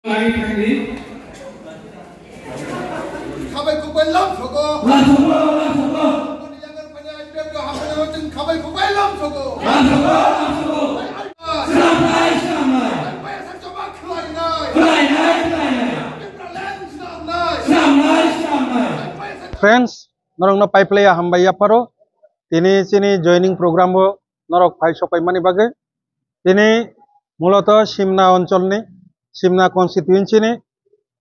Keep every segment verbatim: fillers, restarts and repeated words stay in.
Khabai khukbai lam sogo. Lam sogo, lam sogo. Boni yagar phani I P F ka hambai no chwng khabai khukbai lam sogo. Lam sogo, lam sogo. Swnamnai, swnamnai. Swnamnai, swnamnai. Swnamnai, swnamnai. Friends, norokno paiplaiya hambai yapharo. Tini chini joining program o norok phai sopaimani bagwi. Tini muloto Simna oncholni, Simna constituency ni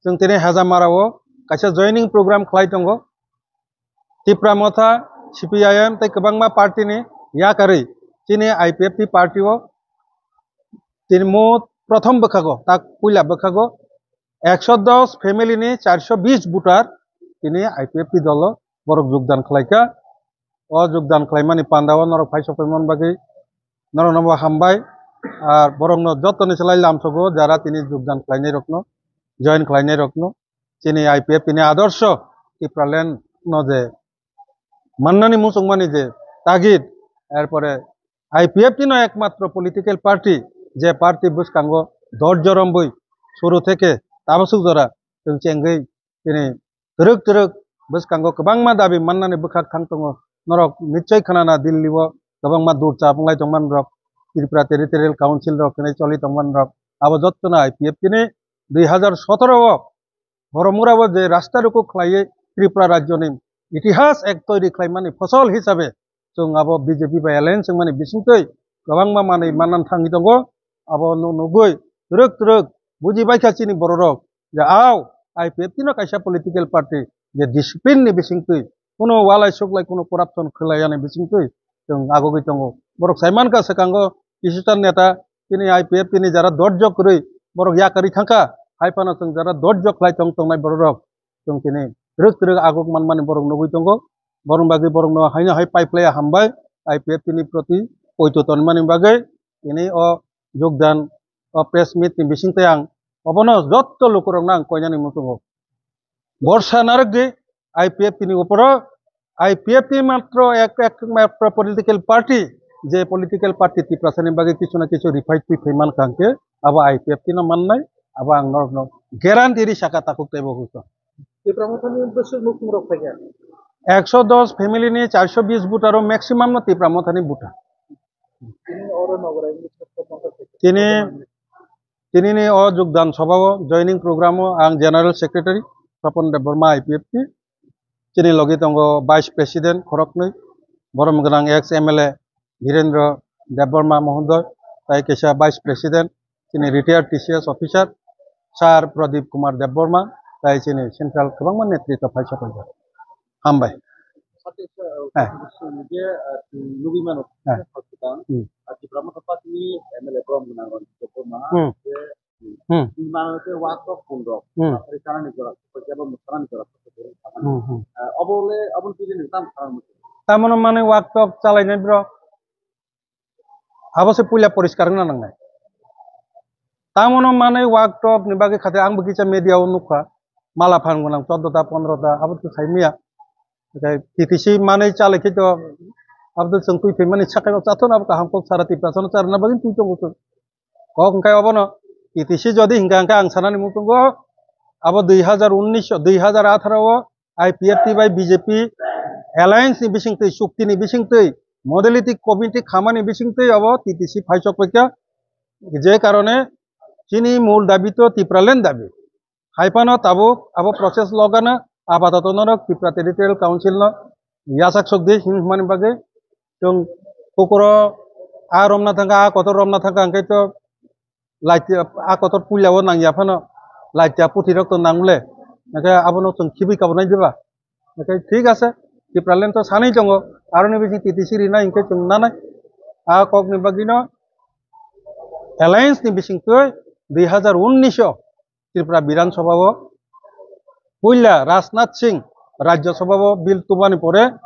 chwng tini Hajamara o kaisa joining program khlai tongo. Tipra Motha, C P I M tei kwbangma party ni yakarwi chini I P F T party o tini mo prothom bwkhago, tak puila bwkhago ekso dos family ni charso bis voter tini I P F T dolo borok jogdan khlaikha. O jogdan khlaimani panda o norok phai sokphaimani bagwi norokno bo hambai. Ar borokno jottoni slai lamsogo jara tini jogdan khlainairokno, join khlainairokno. Chini I P F T ni adorsho Tipraland no je mannani muchungmani je tagid, erpore I P F T no ekmatro political party, je party bwskango dot jorom bwi suru theke tabasuk jora chwng chengwi tini twrwk twrwk bwskango kwbangma dabi mannani bwkhak thang tongo. Norok nichoi khwnana Delhi o kwbangma dur chap wnglai tongmani rok, Tripura Territorial Council rok hinwi choli tongmani rok, abo jottono I P F T ni dui hazar sotoro o Boromura o je rasta ruku khlaiwi Tripura rajyoni itihas ek toiri khlaimani phosol hisabe chwng abo B J P bai alliance wngmani bisingtwi kwbangma manwi manna thangwi tongo. Abo no nugwi twrwk twrwk buji baikha chini bororok je au I P F T no kaisa political party je discipline ni bisingtwi kuno walai suklai kuno corruption khwlaiyani bisingtwi chwng agogwi tongo. Borok saimankha swkango kisuta neta tini I P F T ni jara dot jok kwrwi borok yakarwi thangkha, hai phano chwng jara dot jok khlai tong tongnai bororok chwng tini twrwk twrwk aguk manmani borok nugwi tongo. Borok bagwi borokno haino hai paiplaiya hambai I P F T ni proti poito tonmani bagwi tini o jogdan o press meet ni bisingtwi ang obono jotto lukurokno ang koinani muchungo. Borsa narwkdi I P F T ni uporo, I P F T matro ek, ek matro political party, je political party Tiprasani bagwi kisu na kisu rifai twi phai mankha hwnkhe abo I P F T no mannai, abo ang norokno guarantee ri saka takhuk teibo hwnkhe. Tipra Mothani bwswk nukhung rok phaikha? Ekso dos family ni charso bis voter o maximum no Tipra Mothani voter. Tini oro Nograi ni Tini, tinini o jogdan sobao joining program o ang General Secretary Swapon Debbarma I P F T, chini logi tongo Vice President khoroknwi, borom gwnang ex M L A Dhirendra Debbarma Mohodoy, tai kaisa Vice President, chini retired T C S officer Sir Pradip Kumar Debbarma, tai chini central kwbangma netritwa phai sopaijak. Hambai. Sate, eh, Eh. Sini je, eh, nugui mano, Eh. Hospital, Hmm. Ah, Tipra Motha Party ni M L A Brom Gwnang Ron Debbarma, Hmm. je, Hmm. Di mano je wak tok pun rok, Hmm. Ari sana ni jora, pajaba musana ni jora, Hmm, hmm. Eh, obo le, obo ni twi ni tam sana muchung. Tamono mane wak tok chalainai bro. Abo se puila poriskar wngna nangnai. Tamono manwi wak tok ni bagwi khate ang bo kisa media o nukha. Mala phan gwnang choddo ta, pondro ta, abo to sai maya. Tei T T C manwi chalai khe to abo to chwng twi phaimani sakai o chathon abo kaham kok sara Tiprasa no charwna bagwi twi tongo chwng. Kok hwnkhe obono T T C jodi hwnkha hwnkhe ang sanani muchungo abo dui hazar unnish o, dui hazar atharo o I P F T bai B J P alliance ni bisingtwi, chukti ni bisingtwi, modality committee khamani bisingtwi abo T T C phaisok paikha. Je karone chini mul dabi to Tipraland dabi. Hai phano tabuk abo process logano apatoto norok Tripura Territorial Council no yachak sok di hin hwnmani bagwi chwng kokoro a romna thangkha, a kotor romna thangkha, hwnkhe to laiti a kotor puila o nangya phano laiti a puthi rok to nang le, hwnkhe abono chwng khibwi kabunai diba? Hwnkhe thik ase, Tipraland to sanwi tongo, aroni bising T T C rinai hwnkhe chwng nanai. A kokni bagwino alliance ni bisingtwi dui hazar unnish o Tripura Bidhan Sabha o puila Rajnath Singh Rajya Sabha o bill tubani pore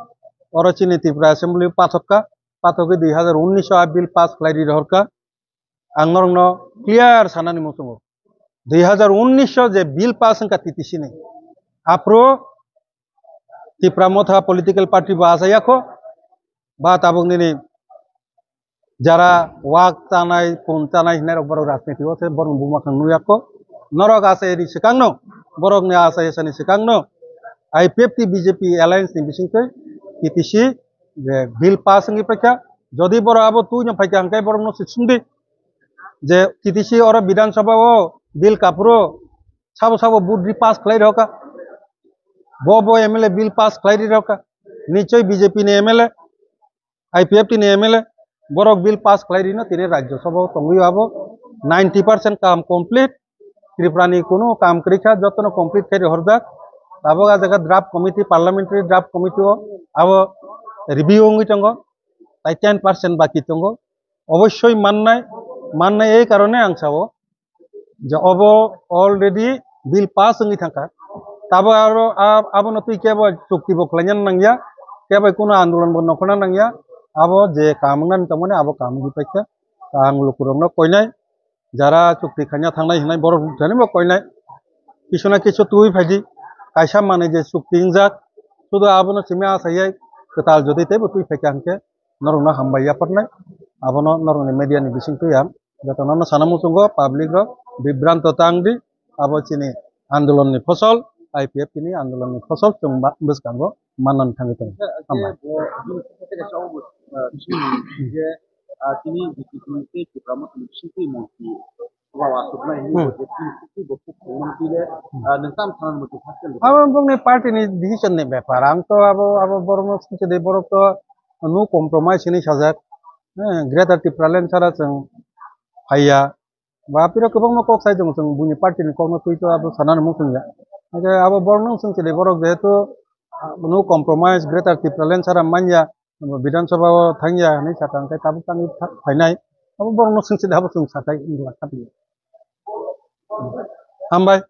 oro chini Tripura Assembly o pathokka, pathogwi dui hazar unnish o a bill pass khlai ri rohorkha. Ang norokno clear sanani muchungo, dui hazar unnish o je bill pass wngkha T T C ni, aphuru Tipra Motha political party bo achai yakho, ba tabuk nini jara wak chanai, phone chanai hinai rok borok rajniti o se borok buma khang nui yakho. Norok asai ni swkangno, borokni asai asani swkangno I P F T B J P alliance ni bisingtwi T T C je bill pass wngwi paikha. Jodi borok abo twino phaikha hwnkhe borokno se sumdi je T T C oro Bidhan Sabha o bill kaphuru sabo sabo vote ri pass khlai rokha. Bo bo M L A bill pass khlai ri rokha. Nichoi B J P ni M L A, I P F T ni M L A, borok bill pass khlai rino tini Rajya Sabha o tongwi abo ninety percent kam complete. Tripura ni kunu kam kwrwi kha jotono complete khai rihorjak. Tabuk a jaga draft committee, parliamentary draft committee o abo review wngwi tongo. Tai ten percent baki tongo. Obossoi mannai, mannai ei karone ang sao je obo already bill pass wngwi thangkha. Tabo aro a-, abono twi kebo chukti bo khlaina nangya, kebo kuno andolon bo nokhorna nangya. Abo je kam wngnani tongmani abo kam wngwi paikha. Ang lukurokno koinai, jara chukti khaina thangnai hinai borok thani bo koinai. Kisu na kisu twi phaidi, kaisa manwi je chukti wngjak, sudu abono simi asayai kwtal jodi teibo twi phaikha hwnkhe norokno hambai yapharnai. Abono norokni media ni bisingtwi ang jotono sana muchungo public rok bibranto tang di. Abo chini andolon ni phosol, I P F T ni andolon ni phosol chwng ba-, bwskango manna thangwi tongo. Hambai. Tini B J P tei Tipra Motha ni bisingtwi montri Wow, aswk nai hinwi Hmm. bo je tini sukti bo kuk tongmani twi le, ah, nwng tam sanani motwi first time Abo bongni party ni decision ni bepar. Ang to abo, abo borokno sungchide, borok to no compromise hinwi sajak. Eh, Greater Tipraland sara chwng phaiya. Ba piro kwbangma kok sai tongo chwng buini party ni kokno twi to abo sanani muchungya. Hake abo borokno sungchide, borok jehetu, ah, no compromise, Greater Tipraland sara manya, Bidhan Sabha o thangya hinwi sakha, hwnkhe tabuk tangwi pha-, phainai. Abo borokno sungchide, abo chwng sakhai wngla khatli. Hambai.